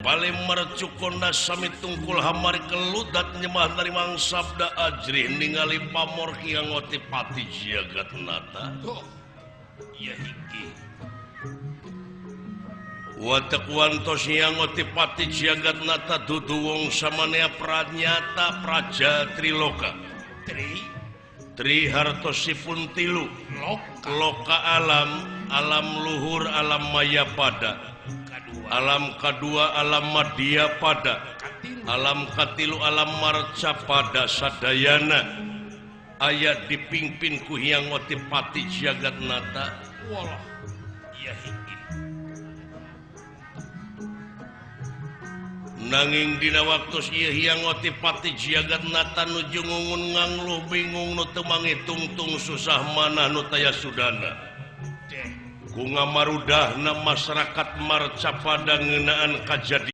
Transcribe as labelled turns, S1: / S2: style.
S1: Paling mercukonda sami tungkul hamari keludat nyemah narimang sabda ajrih ningali pamor Hyang Otipati Jagatnata. Ya iki. Watek wantos Hyang Otipati Jagatnata dudu wong samanea pranyata praja triloka. Tri hartosipun tilu. Loka alam, alam luhur, alam maya pada. Alam kadua alam madya pada, alam katilu alam marca pada sadayana ayat dipingpin ku Hyang Otipati Jagatnata. Walah ya iki. Nanging dina waktu ieu Hyang Otipati Jagatnata nuju ngungun ngangluh bingung nu teu mangitungtung susah manah nu taya sudana. Ku ngamarudahna masyarakat marca pada ngeunaan kajadian.